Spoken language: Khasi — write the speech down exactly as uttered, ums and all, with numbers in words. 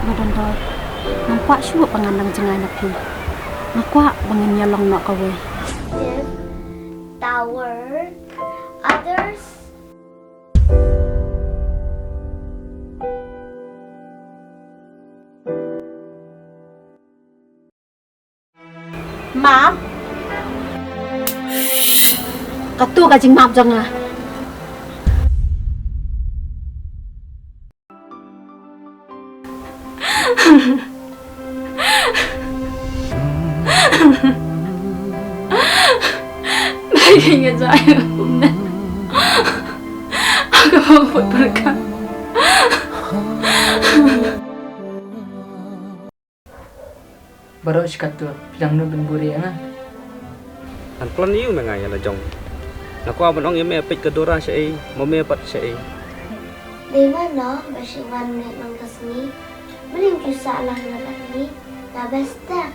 Nga don dor. Ngam kwah shuh ba ngan dang jngai na phi. Nga kwah ba ngin ïalong noh kawei. Give tower others. Map. Katu ka jingmap jong nga. Ba ïa nga jai kumne. Ka bym pat pyrkhat. Baroh shi katto, phi dang nud ban buhrieh ïa nga? Ngan plan ïa me nga ïa la jong. Nga kwah ban ong ïa me peit ka Dora shaei, ma me pat shaei. Dei mano ba shu wan ne man ka sngi. Mending ju sah lang na ka sngi. Na best ta.